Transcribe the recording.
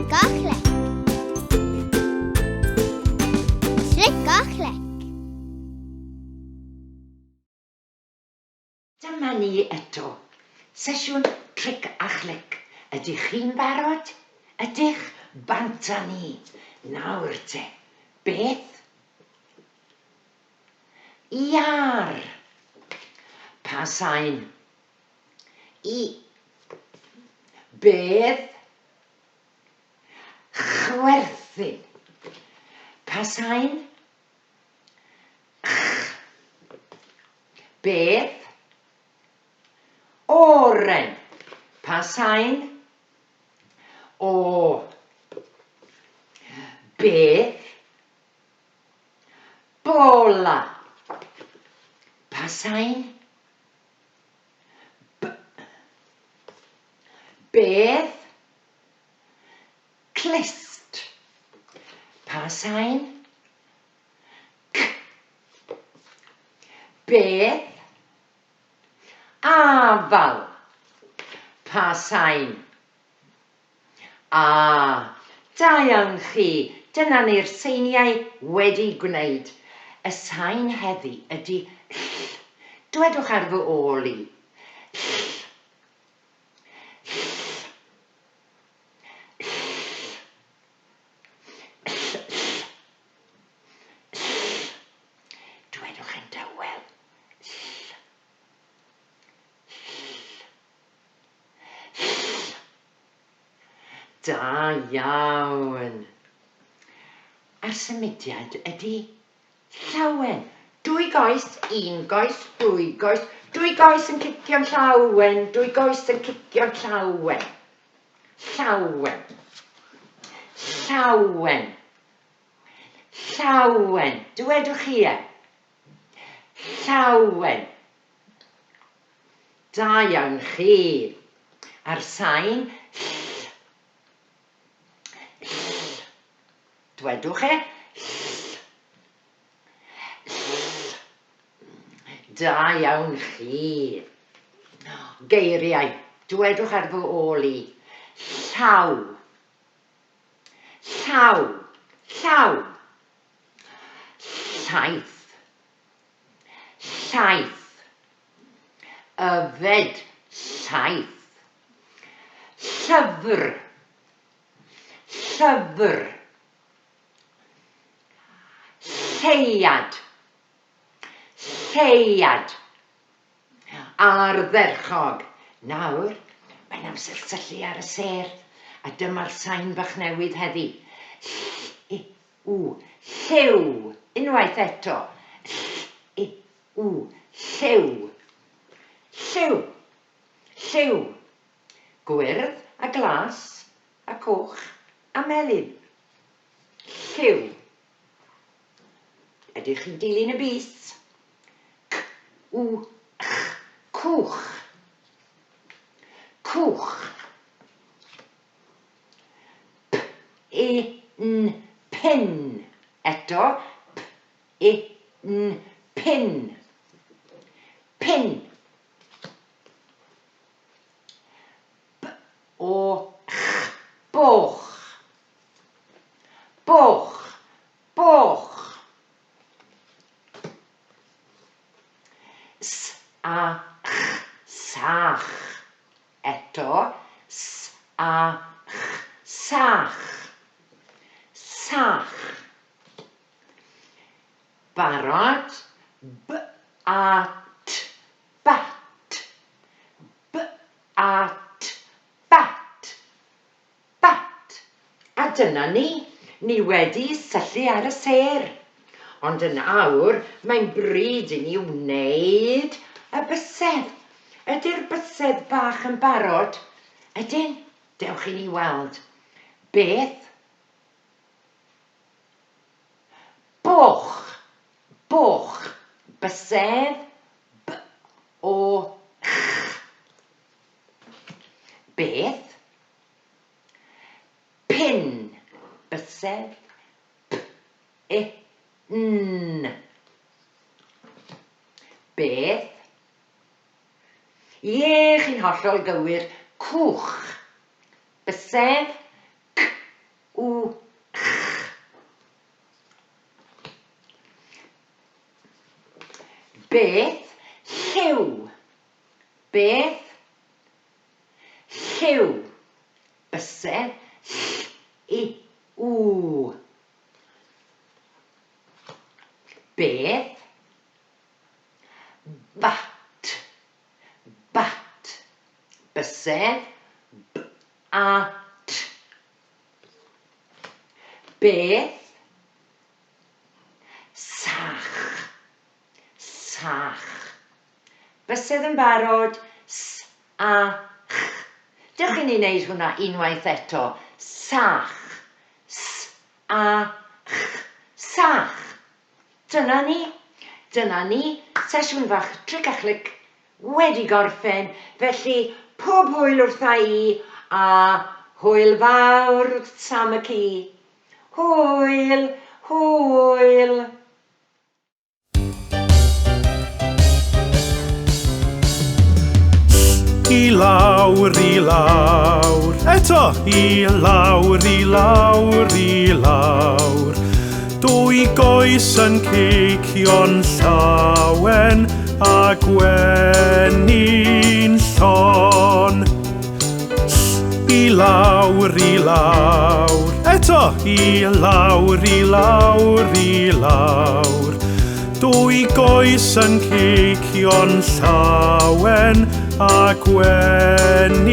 Clic a chlec. Clic a chlec. Dyma ni eto. Sesiwn Tric a Chlic. Ydych chi'n barod? Ydych? Bant â ni. Nawr te. Beth? Iar. Pa sain? I. Beth? Chwerthin. Pa sain? Ch. Beth? Oren. Pa sain? O. Beth? Bola. Pa sain? B. Beth? Clust. Pa sain? C. Beth? Afal. Pa sain? A. Da iawn chi! Dyna ni'r seiniau wedi gwneud. Y sain heddi ydy ll. Dwedwch ar fy ôl i. Ll. Ll. Ll. Ll. Ll. Ll. Dwedwch yn dawel. Ll. Ll. Ll. Da iawn. A'r symudiad ydy llawen. Dwy goes, un goes, dwy goes, dwy goes yn cicio'n llawen, dwy goes yn cicio'n llawen. Llawen. Llawen. Llawen. Dywedwch chi e. Llawen. Da iawn chi. A'r sain ll. Ll. Dwedwch e. Ll. Ll. Da iawn chi. Geiriau. Dwedwch ar fy ôl i. Llaw. Llaw. Llaw. Llaeth. Llaeth. Yfed llaeth. Llyfr. Llyfr. Lleuad. Lleuad. Ardderchog. Nawr, mae'n amser syllu ar y sêr, a dyma'r sain bach newydd heddi. Ll, i, W, lliw. Unwaith eto. Ll, i, w, lliw. Lliw. Lliw. Gwyrdd a glas a coch a melyn. Lliw. Ydych chi'n dilyn y bys? C, w, ch, cwch. Cwch. P, I, N, pin. Eto, P, I, N, pin. Pin. B, O, ch, boch. Boch, boch. S, A, ch, sach. Eto, s, a, ch, sach. Sach. Barod? B, a, t, bat. B, a, t, bat. Bat. A dyna ni, ni wedi syllu ar y sêr. Ond yn awr, mae'n bryd i ni wneud y bysedd. Ydy'r bysedd bach yn barod? Ydyn? Dewch i ni weld. Beth? Boch. Boch. Bysedd. B. O. Ch. Beth? Pin. Bysedd. P. E. N. Beth? Ie, chi'n hollol gywir. Cwch. Bysedd. C. Beth lliw? Beth lliw? Bysedd, ll, i, w. Beth? Bat. Bat. Bysedd, b, a, t. Beth? Sach. Sach. Bysedd yn barod, s, a, ch. Dewch i ni wneud hwnna unwaith eto. Sach. S, a, ch. Sach. Dyna ni. Dyna ni. Sesiwn fach tric a chlic wedi gorffen. Felly, pob hwyl wrtha i a hwyl fawr wrth Sam y ci. Hwyl! Hwyl! I lawr, i lawr, eto i lawr, i lawr, i lawr. Dwy goes yn cicio'n llawen a gwenu'n llon. I lawr, i lawr, eto i lawr, i lawr, i lawr. Dwy goes yn cicio'n llawen a gwenu'n